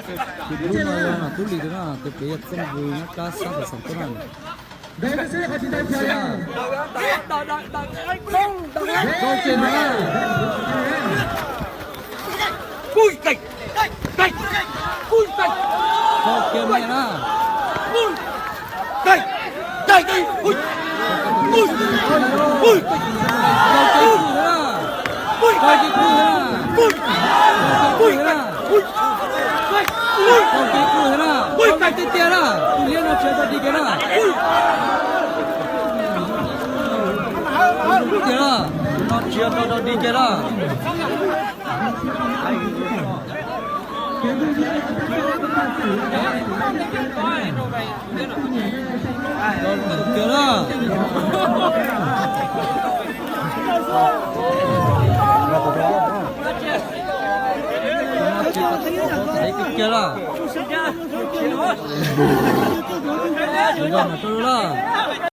Tus dub no yog Tub Lis tus no, tus pem yog Txooj Vws nyob kab sab tus xeem tuaj na. Rau kiag na. Rau kiag me na. Rau kiag kuj na. Rau kiag kuj na. Rau kiag kuj na. Rau kiag kuj na. Rau kiag tiag tiag na. Tus liab no tsis tau dig kiag na. Tiag na. No tsis tau dig kiag na. Kiag na. Kiag na.